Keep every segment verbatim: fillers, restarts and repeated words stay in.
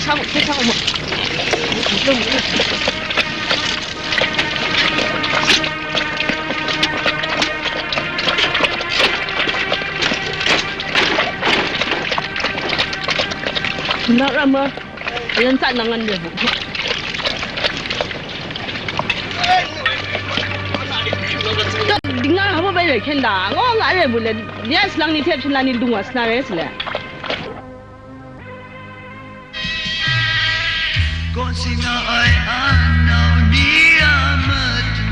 Sa mu, sa mu. Nak rama, yan sa nangan de bu. Dinga hama bai le kenda, ngo nga le bu le, dia selang ni thep selang ni dunga sna re sele. Kaw si nga ai a nau ni a matu,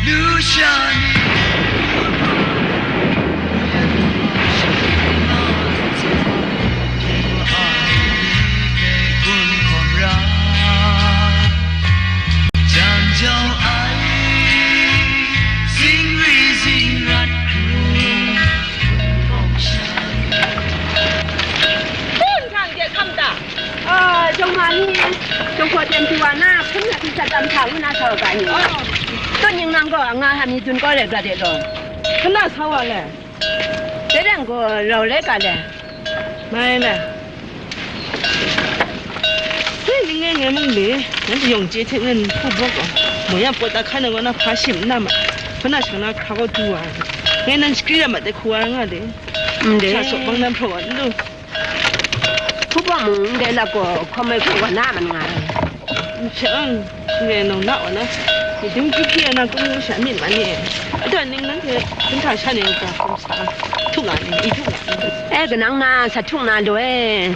lu sha ni Hpun hkang de hkam ta? Ah, jawng ma ni, jawng hkaw teng pyi wa na, hpun hkang hpyi sat tam hta ngu na sa wa ga ni? Oh. Tut ning nang gaw, nga hta mi dun kau rai ga de law. Hkana sa wa le? Dai rai gaw, rau rai ga le? Mai le. Hei, ning ngai ngai mung le, nanhte yawng chye hte ngai hku bawk gaw, mo ya pawt da hkan ai gaw na hpa shim n na ma, hpana shang na hkra gaw du wa ai. Ngai nan shakri ram ma de hku wa ra nga de. Ndai. Sha sawk bang nan hpraw wa n lu. Hku bawk mung ndai lak gaw hkawm ai hku wa na man nga ai. N shang, ngai nau na wa na. Myit dum hkri hkri ai na kung sha myit ma ni e. Ada ning nanhte hpun hta sha ni ga hkum sa, htuk nga ni, i htuk nga ni. E, kanang na sa htuk na lu e.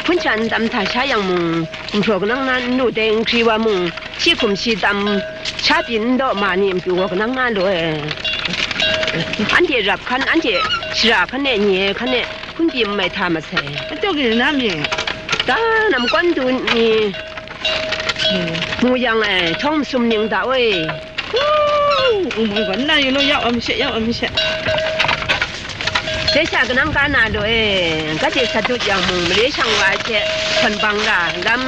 Hpun sha n tam hta sha yang mung, gumhpraw kanang na n lu dai n hkri wa mung, shi hkum shi tam sha pyi n daw ma ni n pyi gaw kanang na lu e. Anhte rap hkan, anhte shara hkan e, nye hkan e, hpun pyi n mai hta masai. Atuk e na mi? Da nam kawn du ni, mu yang e, htawng masum ning da oi. Wungmung gaw nna yu law, ya wa mashe, ya wa mashe. Dai sha kanang ka na law e, gade sa dut yang mung, mare shang wa ai hte, hkawn bang ra, lam,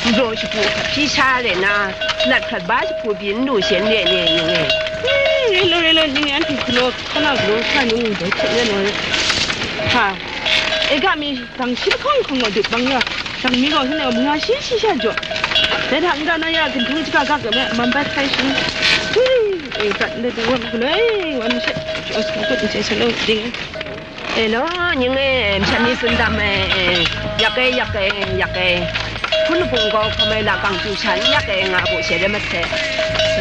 nraw shagu hpyi sha re na, nat hkrat ba jahku pyi n lu she n re ni, ning e. Re law, re law, ning e, anhte galaw, hkana galaw sha ni, dai hte ren wa re. Ha, e ga mi, dang shi lahkawng hkawng gaw dut bang ya, dang mi gaw, hkana gaw, manga shi shi sha jaw. Dai hta n-ga na ya, ginhtung shaka gak ga me, man bai htai shi. Hui, e, prat ndai dai wan galoi, wan mashe, jaw sa kut n chye sa law, ding. E law, ning e, masha ni tsun dam e, yak e, yak e, yak e. Hpun hpung gaw hkawm ai lakang pyi sha n yak e nga bu she re masai.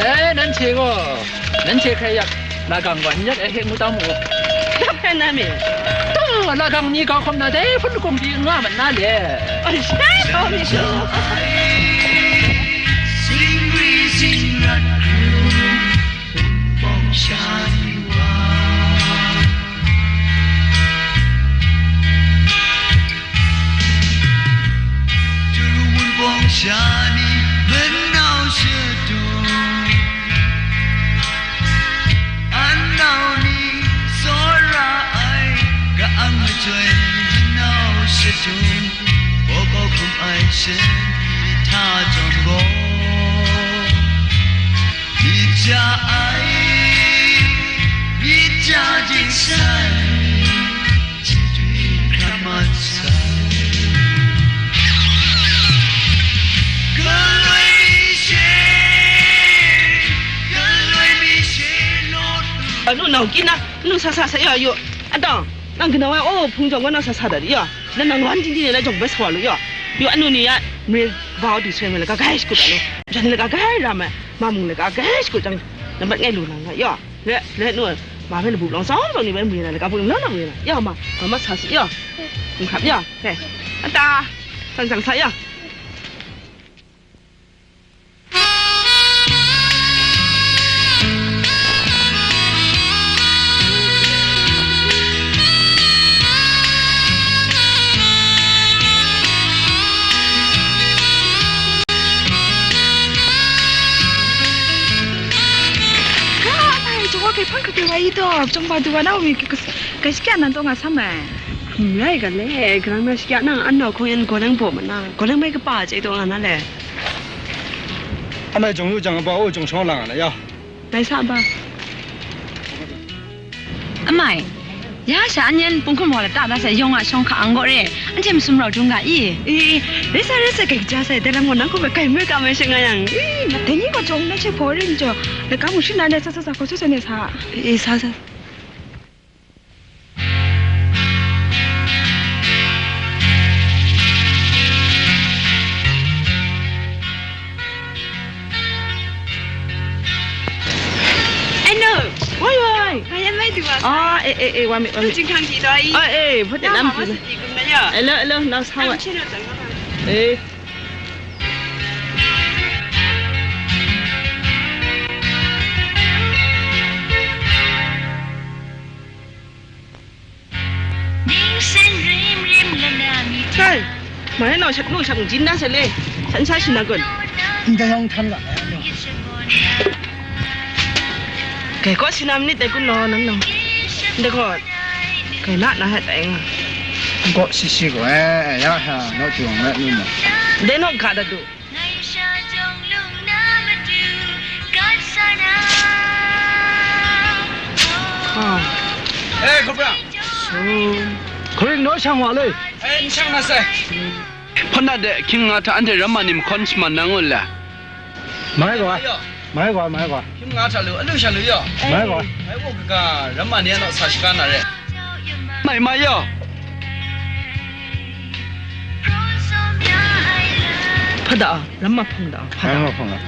E, nanhte gaw, nanhte hkrai yak, lakang gaw n yak e hte ngu tam u. Yak hkrai na mi? Taw, lakang ni ga hkawm na dai hpun hkum pyi nga mat na le. Ai, shai taw mi. Turu Wunpawng sha ni manau shadung, anau ni tsawra ai, ka-ang majoi manau shadung, bawbaw hkum ai shin hta jawng gaw, myit ja ai, myit ja jingsan, Anu nau kina, anu sa sa sa ya yo. Atang, nang kanau ai, oh, hpung jawng gaw nang sa sa da di ya. Nang nang wan ting ting na jawng bai sa wa lu ya. Yo anu ni ya, mre bau di seng la ga gai shkut da lo. Jan la ga gai ra ma, ma mung la ga gai shkut jang, nambat ngai lu nang ya. Le, le nu, ma hpe labu lawng tsawng tsawng ni bai mari na, laka bung lang na mari na. Ya ma, ma ma sa si ya. N hkap ya, he. Ata, sang sang sa ya. Ga, amai, jawng wa hpe hpang hkade wa i taw, chyawm ba du wa na u mi, ga, ga, ga shakya nan taw nga sam ai. Hkum rai ga le, kalang na shakya nang, an nau hkawng yan gaw lang baw ma na, gaw lang mai kapa chye taw nga na le. Amai jawng yu jang, aba o jawng shawng lang nga na ya. Dai sa ba. Amai, Ya sha, anyan pungkum wa lata da sai, yawng a shawng hka ang gaw re, anhte masum rau htung ga i? E, e, rai sa, rai sa, kai kaja sai, dai lam gaw nang hku hpe kai moi ka mai she nga yang, e, dai ni gaw jawng na she hpaw ring jaw, laika mung shing na le, sa, sa, sa, hkaw sa, sa, ne sa. E, sa, sa. Ai no. Woi, woi. Mayan mai du wa. Ah, eh, eh, eh, wa mi, wa mi. Jing kang ki doi. Ah, eh, put de nam ki. Hello, hello, nang sa wa. Eh. Hai, mai nau shat nu shat jin na se le, san sa shi na kun. Ndai yawng htan ga. Kai kaw si na manit dai kun law, nang nang. Ndai kaw, kai na na hat dai nga. Kaw si si gaw, eh, ya ha, nau ti wang la nu ma. Dai nau ga da du. Ah. Eh, Hkawprang. Hkaring naw shang wa le. Eh, n shang na sai. Hpawt na de, hkying nga hta anhte ramma ni mahkawn shaman na ngut le? Mai gaw, mai gaw, mai gaw. Hkying nga hta lu, alu sha lu yaw. Mai gaw. Mai gaw kaga, ramma ni anawk sa shaga na re. Mai mai yaw. Hpa da a, ramma hpang da a, hpa da. Ramma hpang da.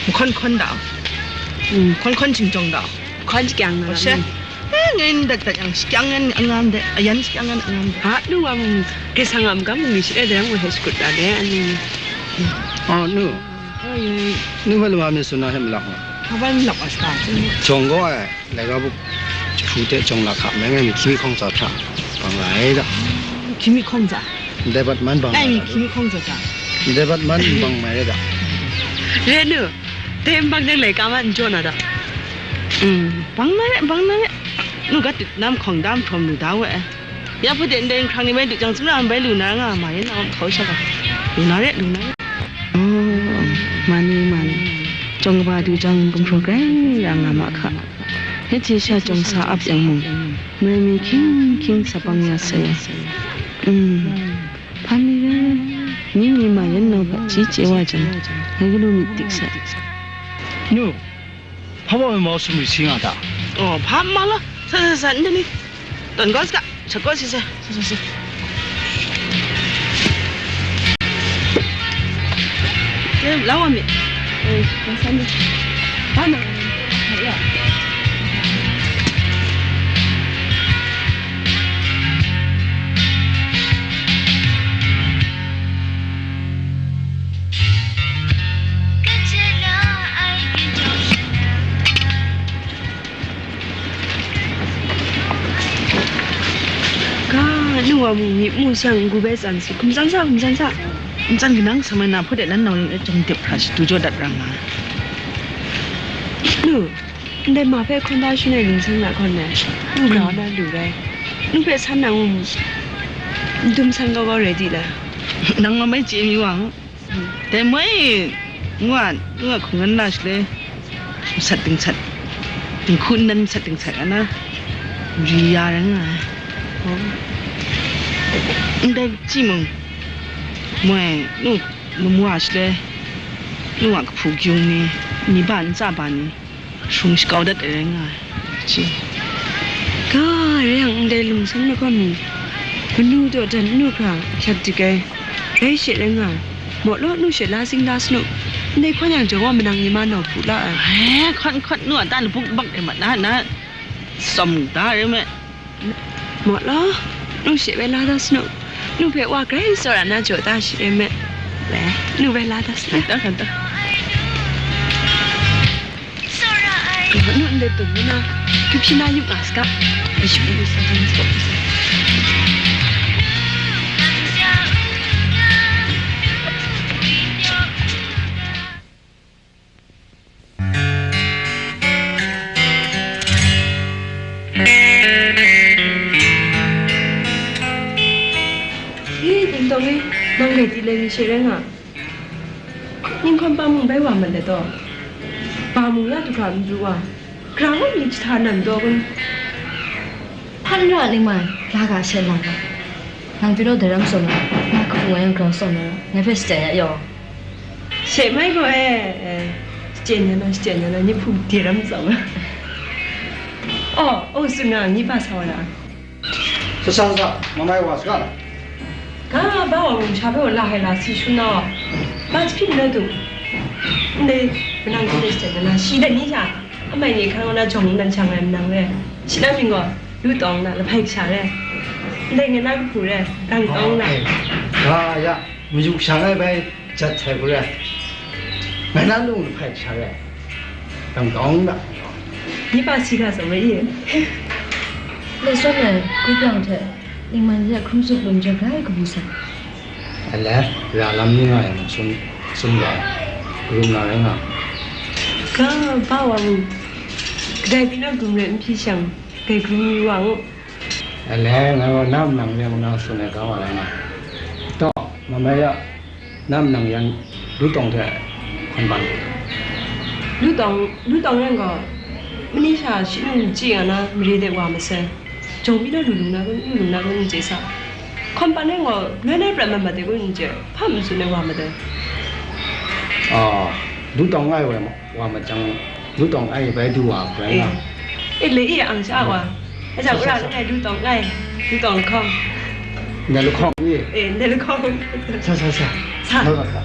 Mahkawn hkawn da. Mm, hkawn hkawn chyingjawng da. Hkawn shakyang na. Oh, she. Eh, ngai n dat dat yang shakyang ngan angam de, ayan shakyang ngan angam de. Ha, nu wa mung, Kaisang a magam mi shi e de yang wa he shakut da de, ani. Oh, nu. Oh, ye. Nu wa lama mi suna he malak ma. Hpa wa malak wa shaka. Jawng gaw ai. Laika buk jahpu hte jawng lahka mai nga mi hkying mi hkawng tsa hpra bang la ai da. Hkying mi hkawng tsa? Ndai bat man bang ai, nga mi da. Hkying mi hkawng tsa hta? Ndai bat man bang mai ai da. Re nu, dai nbang dang laika man n jaw na da. Mm, bang na re, bang na re. Nu ga tit nam hkawng dam hkawm lu da we. Ya hput de ndai nhkrang ni bai du jang, tsawmra bai lu na nga ma yan na hkau sha ga. Lu na re, lu na re. Oh, mani, mani. Jawng kaba du jang, gumhpraw grai ra nga ma hka. Ngai hte sha jawng sa ap yang mung, marai mi hkying hkying sa bang ya sai. Mm. Hpa mi rai, ni ni ma yan nau hpe chye chye wa jang, ngai galaw myit dik sai. Nu, hpa wa mai mau sumri si nga ta? Oh, hpa ma la, sa, sa, sa, ndai ni. Tawn gaw saga, shat gaw si se, si, si, si. Eh, lau wa mi. Eh, nang san de. Ba na, ya. Ga, nu wa mung myit mu shang, n-gu bai tsan si, hkum tsan sa, hkum tsan sa. N tsan kanang sa mai na, hput de lan nau jawng dip hkra shadu jaw dat ra nga. Nu, ndai ma hpe hkawn da shangai lungsang na hkawn dai, nu grau na lu rai. Nu hpe san na ngu mu, n dum san kau kau rai di la? Nang wa mai chye mi wa. Dai moi, ngu a, ngu a hkungran na shaloi, masat dingsat, dinghku nnan masat dingsat ana, ri ya rai nga ai. Ndai timung, moi, nu, lamu a shaloi, nu a kahpu kyung ni, ni ba ntsa ba ni, shung shakau dat ai rai nga ai, chi. Ga, rai yang, ndai lungsang na gaw mi, manu dawdan nu hkra hkyat dik ai, rai she rai nga ai. Maw law, nu she la sing la sanu, ndai hkawn yang jaw wa manang ni ma naw hpu la ai. He, hkawn hkawn, nu a ta labuk bak ai mat na, na tsawm da rai me. Maw law, nu she bai la da sanu, nu hpe wa grai tsawra na jaw da shi rai me. Le, nu bai la da sanu. Kata, kata. Anu ndai tun ngu na, hkyu hpyi na yup nga saga. Mashu ni sa hkan sa. Hi, ding dong e, nang rai di lai mi she rai nga. Ninghkawm pa mung bai wa mat let taw, ba mung ya du hkra n du wa, grau mi jahta nan daw kun? Hkan ra ningman, la ga she lang ga. Nang pyi naw dai ram tsawm ai, nga hku wa yang grau tsawm ai, ngai hpe shachyen ya yaw. She mai gaw e, e, shachyen ya na, shachyen ya na, ni hpu de ram tsawm ai. Oh, oh, tsun na, ni ba sa wa na. Sa, sa, sa, mamai wa sa la. Ga ba wa mung sha hpe wa la hai la si shun na wa. Ba jahpyi na du. Ndai, manang hte shachyen ya na, shi dai ni sha. Amai ni hkan wa na jawng nan shang ai manang re. Shi na mying gaw, lu tawng na lahpai kasha re. Ndai ngai na kahpu re, dang tawng na. Ga ya, mayu shang ai bai jat sai hku re. Ngai na lung lahpai kasha re, dang tawng na. Ni pa si ga tsawm ai i? Loi Shawn e, Kwi Grang hte Ningman ya hkrum tsup lung jang rai kabu sa. Alai, ra lam ni nga yang sum, sum ga, krum na rai nga. Ga ba wa mu. Kadai pyi na krum rai n hpyi shang, dai krum ni wa ngu. Alai, nga wa nam nang yang na sun ai ga wa rai nga. Taw, mamai ya, nam nang yan lu tawng hte hkan ban. Lu tawng, lu tawng yan gaw, mani sha shi nu n chye nga na mare de wa masai. Jawng pyi naw lu lung na kun, lu lung na kun n chye sa. Hkawm pan ai gaw, loi nai prat mat mat de kun n chye, hpa n tsun ai wa mat ai. Ah, lu tawng ai wa, wa mat jang, lu tawng ai bai du wa hkoi nga. Eh, le i ang sha wa. Aja ura langai lu tawng ai, lu tawng lahkawng. Ndai lahkawng ni? Eh, ndai lahkawng. Sa, sa, sa. Sa. Sa, sa, sa.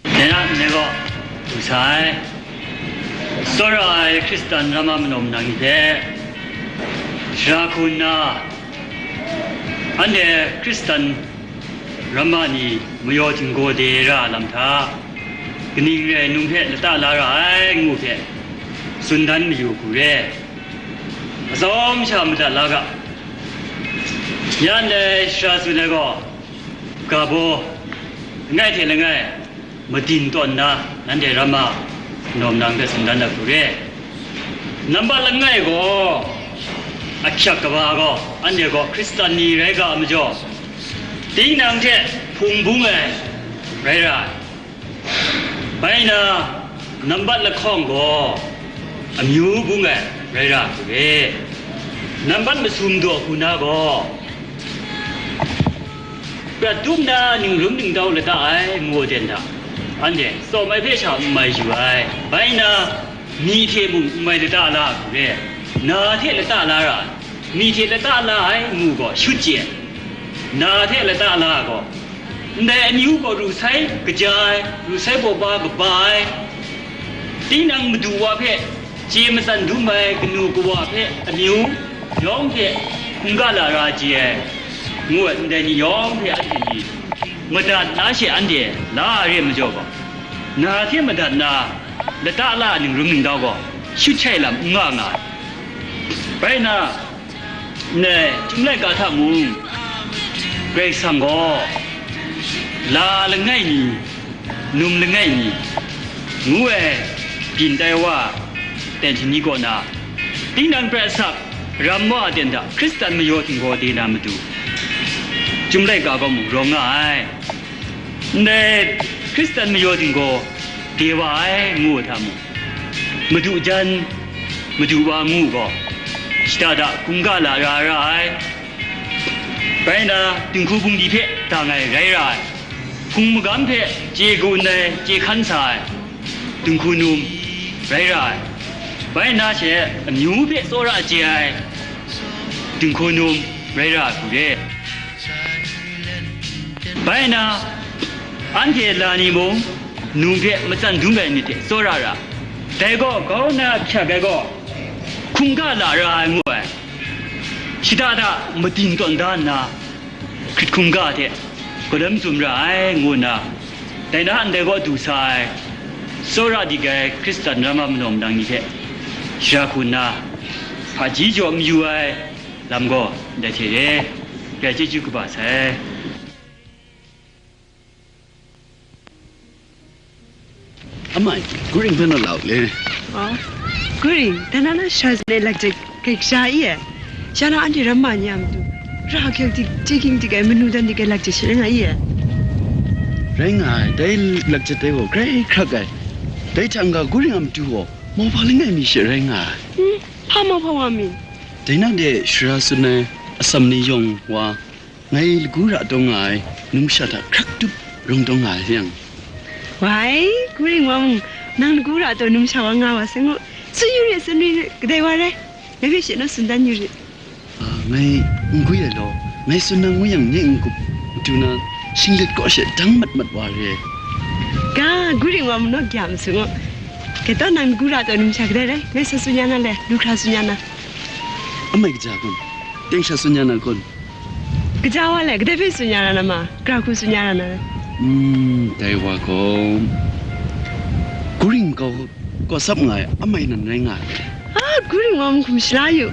Dai na ndai gaw, du sa ai, tsawra ai Hkristan rama manaw manang ni hpe, sara hku nna, anhte Hkristan rama ni mayaw htinggaw de ra lam hta, kaning re ai num hpe lata la ra ai ngu hpe, tsun dan mayu hku re, atsawm sha madat la ga. Ya ndai sara tsun ai gaw, ga baw, langai hte langai, madin tawn nna, nanhte rama, nawm nang hpe tsun dan dat hku re. Nambat langai gaw, ahkyak kaba gaw, anhte gaw Hkristan ni rai ga ai majaw, tinang hte hpung bung ai rai ra ai. Bai nna, nambat lahkawng gaw, amyu bung ai rai ra hku re. Nambat masum daw hku na gaw, prat dum na ningrum ningtau lata ai ngu ai ten hta, anhte tsawm ai hpe sha n mai yu ai. Bai nna, myi hte mung n mai lata la ai hku re, na hte lata la ra ai, myi hte lata la ai ngu gaw shut chye ai, na hte lata la ai gaw, ndai amyu gaw ru sai kaja ai, ru sai baw ba kaba ai, tinang madu wa hpe chye matsan dum ai kanu kawa hpe amyu yawng hte hkungga lara chye ai, ngu ai ndai ni yawng hpe anhte ni madat na she anhte la re ai majaw gaw, na hte madat na lata la ai ningrum ningtau gaw shut shai lam n nga nga ai. Bai nna, ndai Chyum laika hta mung, Karai Kasang gaw, la langai mi, num langai mi, ngu ai byin tai wa, ten shani kaw na, tinang prat asak, ram wa a ten hta, Hkristan mayaw htinggaw de na matu, Chyum laika gaw mung rawng nga ai. Ndai Hkristan mayaw htinggaw de wa ai, ngu ai hta mung, madu jan, madu wa ngu gaw, shada da hkungga lara ra ai. Bai nna, dinghku bungli hpe dang ai rai ra ai, hpung magam hpe chye gun ai, chye hkan sa ai, dinghku num rai ra ai. Bai nna she amyu hpe tsawra chye ai, dinghku num rai ra ai hku re. Bai nna, anhte la ni mung, num hpe matsan dum ai myit hte tsawra ra, dai gaw grau nna hkyak ai gaw, hkungga lara ai ngu ai. Shada da madin tawn da nna, hkrit hkungga hte gadam tsun ra ai, ngu nna, dai na ndai gaw du sa ai, tsawra dik ai Hkristan rama manaw manang ni hte sara hku nna, hpaji jaw mayu ai lam gaw ndai hte re, grai chyeju kaba sai. Amai, Guring hpe na lau le. Oh, Guring, dai na na sha zane lakjat kai kasha i e. Sha na anhte ram ma ni a matu, ra hkyak dik, chye ging dik ai, manu dan dik ai lakjat sharin nga i e. Rai nga ai, dai lakjat dai gaw grai hkrak ai. Dai hta n-ga Guring a matu gaw, Mauhpa langai mi she rai nga ai. Hmm, hpa mauhpa wa mi? Dai na de shara tsun ai atsam ni yawng wa, ngai lagu ra taw nga ai numsha hta hkrak tup rawng taw nga ai yang. Wai, Guring wa mung, nang lagu ra taw numsha wa nga wa sai ngu. Tsun yu re, tsun yu re, kadai wa rai? Ngai hpe she naw tsun dan yu re. Ah, ngai n gwi ai law, ngai tsun na ngu yang nye n-gup, matu na shinglet kaw she dang mat mat wa re. Ga, Guring wa mung naw gya masu ngu. Kata nang lagu ra taw numsha kadai rai? Ngai sa tsun ya na le, lu hkra tsun ya na. Amai kaja kun, teng sha tsun ya na kun. Kaja wa le, kadai hpe tsun ya na ma, gara hku tsun ya na na. Hmm, dai wa gaw, Guring kau, kau sap nga ai, amai nan rai nga ai. Ah, Guring wa mung hkum shala yu.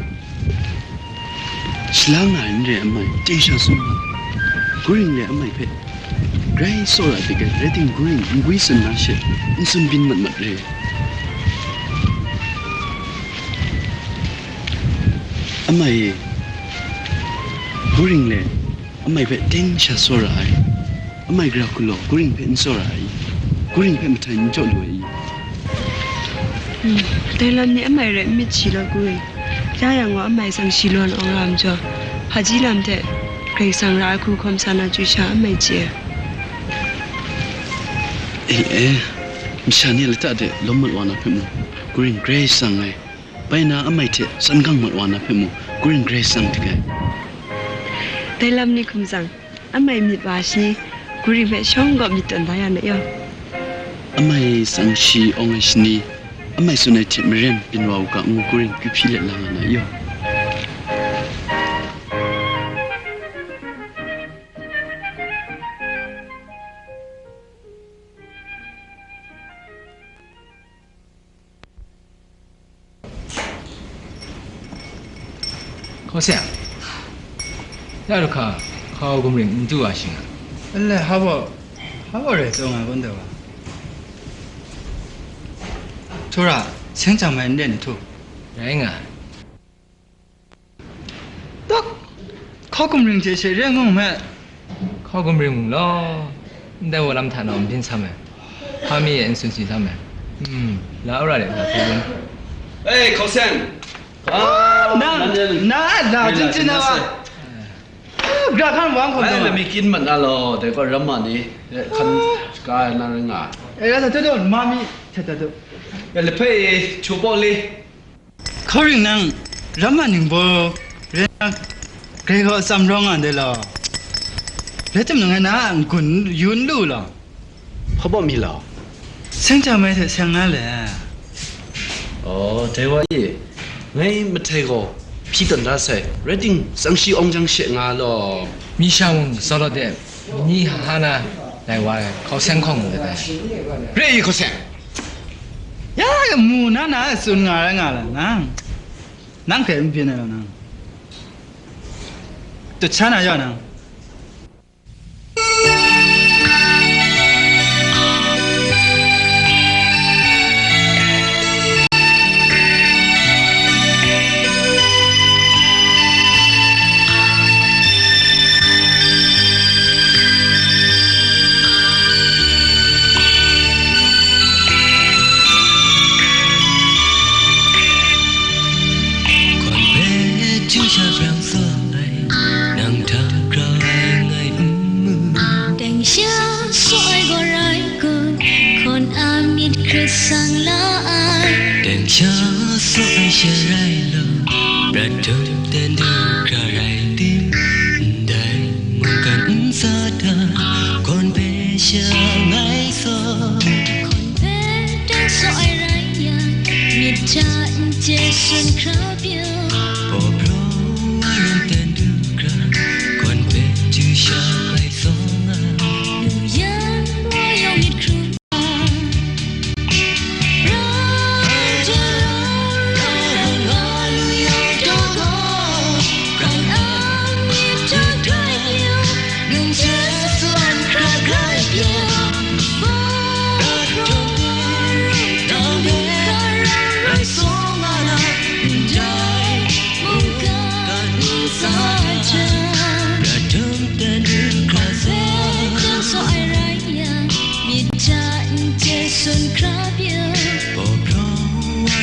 Shala nga ai n re, amai, teng sha tsun nga. Guring le amai hpe grai tsawra dik ai, rai ting Guring n gwi tsun na she, n tsun byin mat mat re. Amai e, Guring le amai hpe teng sha tsawra ai. Amai gara hku law, Guring hpe n tsawra ai. Guring hpe mahtai n jaw lu ai. Hmm, dai lam ni amai rai n myit shi law, Guring. Ya yang gaw amai tsang shi lawn awng ra majaw, hpaji lam hte Karai Kasang ra ai hku hkawm sa na chyu sha amai chye ai. E, e, masha ni lata de lawm mat wa na hpe mung, Guring grai tsang ai. Bai na amai hte san gang mat wa na hpe mung, Guring grai tsang dik ai. Dai lam ni hkum tsang, amai myit wa shani, Guring hpe shawng gaw myit tawn da ya na yaw. Amai tsang shi awng ai shani, amai tsun ai hte maren byin wa u ga ngu, Guring kyu hpyi let la nga na yaw. Hkaw seng, ya du hka, hkau Guring n du wa shing a? Ele, hpa baw, hpa baw rai taw nga gaw ndai wa. Htura, seng chyang mai n len htu. Rai nga ai. Tak, hkau Guring hte she re ngu hme. Hkau Guring mung law, ndai wa lam hta nau n byin sam ai. Hpa mi e n tsun si sam ai. Hmm, la wora de, la hkau gun. Ei, hkau seng! Ah, nang, nang, na, na, na, chin chin na wa. Gra hkan wang hkau ai, na wa. Lami kin mat na law, dai gaw ram ma ni, eh, hkan shaka ai na ring nga. Eh, la sa tu tu, ma mi, sa tu tu. Ya, le hpe, chu baw le. Hkau Guring nang, ram ma ningbaw rai na, grai gaw atsam rawng nga ndai law. Rai timung, ngai na a n-gun yu n lu law. Hpa baw mi law? Seng chyang mai hte seng na le. Aw, dai wa e, ngai mahtai gaw hpyi tawn da sai, rai ting, tsang shi awng jang she nga law. Mi sha mung, tsawlawt de, Ni ha ha na lai wa ai, hkau seng hkawng mu dat ai. Re i hkau seng. Ya, ya, mu na na tsun nga rai nga la, nang. Nang hte n byin ai law, nang. Tut sha na yaw, nang. Hkawm hpe chyu sha brang sa ai, nang hta grau ai ngai n mu. Teng sha saw ai gaw rai kun, hkawn a myit hkrit sang la ai. Teng sha saw ai she rai law, prat htum ten du hkra rai tim, ndai mungkan ntsa hta, hkawn hpe sha ngai saw. Hkawn hpe teng saw ai rai yang, myit hta n chye tsun hkra pyi. Paw praw wa ram ten du hkra, hkawn hpe chyu sha ngai saw nga. Nu yan wa yawng myit hkrum. Myit hta n chye tsun hkra pyi. Paw praw wa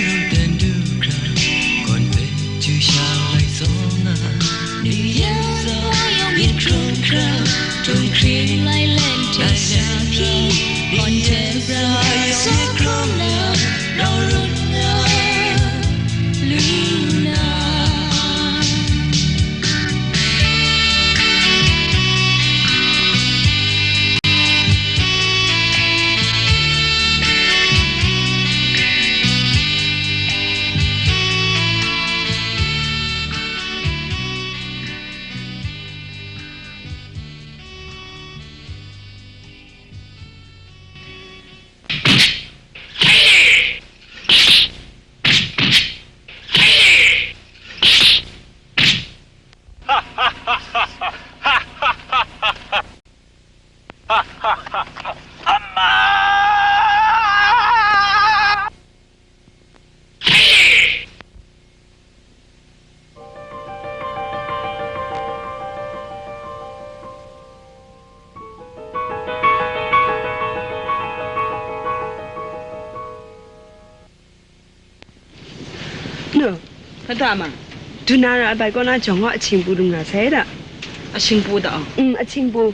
Hkata ma? Dun na ra ai bai kaw na jawng a ahkying pu lung ra sai da. Ahkying pu da? Mm, ahkying pu.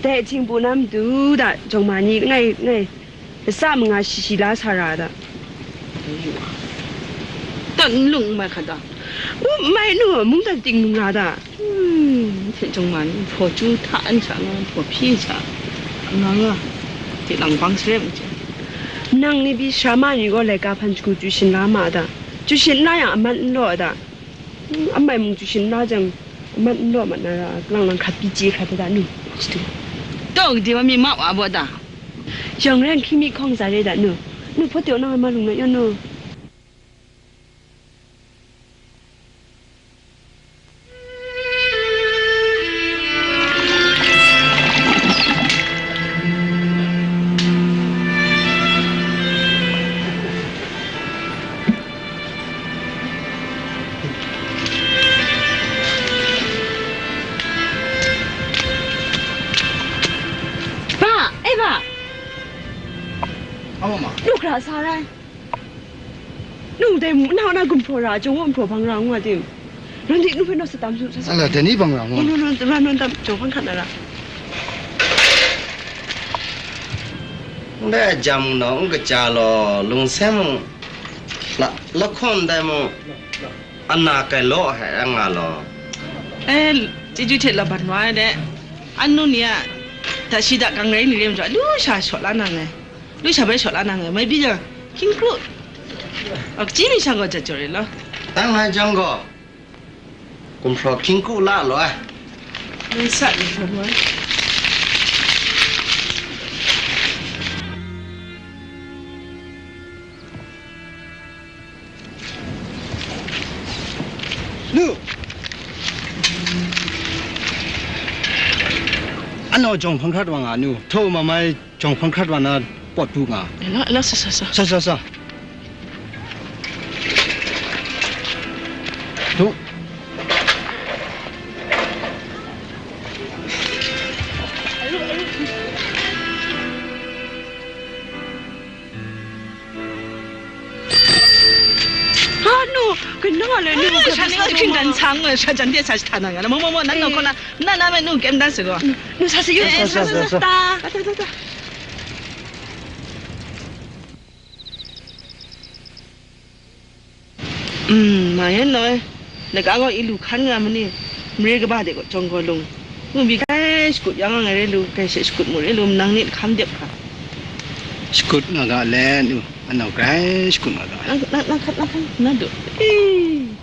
Dai ahkying pu na matu da, jawng ma ni ngai, ngai, lasa manga shi shi la sa ra da. Dan n lung n mai hkata? U, mai nu, mungdan ting lung ra da. Hmm, hte jawng ma ni, hpaw chyu hta n sha nga, hpaw hpyi sha nga nga, hte lang bang sare n chye. Nang ni pyi sara ma ni gaw laika hpan shagu chyu shin la ma da. Chyu shin la yang amat n law da. Hmm, amai mung chyu shin la jang, amat n law mat na ra, kalang lang hkrat pyi chye hkrat da nu. Chyu. Taw gade wa mi ma wa baw da? Yang ren hkying mi hkawng za re da nu. Nu hpaw teo nang ai ma lung na yaw nu. Ba, e ba. Aw, ma. Nu hkra sa rai. Nu dai mu, na, na gumhpraw ra, jawng wa gumhpraw bang ra ngu a tim. Ran di, nu hpe naw sa tam su, sa sa. Ala, dai ni bang ra ngu. Nu, nu, nu, ran nawn tam, jawng hpang hkat na ra. Ndai jam naw n kaja law, lung seng mung la, lahkaw ndai mung, ana kai law ai rai nga law. E, chyeju hte laban wa ai de. Anu ni a, da shi da gang rai ni re majaw, lu sha shaw la na ngai. Lu sha bai shaw la na ngai, mai byi jang, hkying kru. A, kaji ni sha gaw jat jaw re law. Dang ngai jang gaw, gumhpraw hkying kru la law ai. Ngai sa ni hkra lu ai. Nu! Anau jawng hpang hkrat wa nga nu. Htaw mamai jawng hpang hkrat wa na pawt du nga. Eh, la, la, sa, sa, sa. Sa, sa, sa. Tu. Ha, nu, kaning nga le, nu, eh, ka sha ni sa hkin dan sang, sha jan de sa hta na nga. Mo, mo, mo, nan nang, eh, ko na, na, na me nu kem dan se go. Nu sa se yu, eh, sa, sa, sa, sa, sa, sa. Ta, ta, ta, ta. Mm, ma yan law, laka gaw i lu hkan nga ma ni? Mare kaba de gaw jawng gaw lung. Ngu mi grai shakut ya nga ngai re lu, grai she shakut mu re lu, nang ni hkam dep hkra. Shakut nga ga let nu, anau grai shakut nga ga. Nang, nang, nang hkat, nang hkat, nang du. Ee.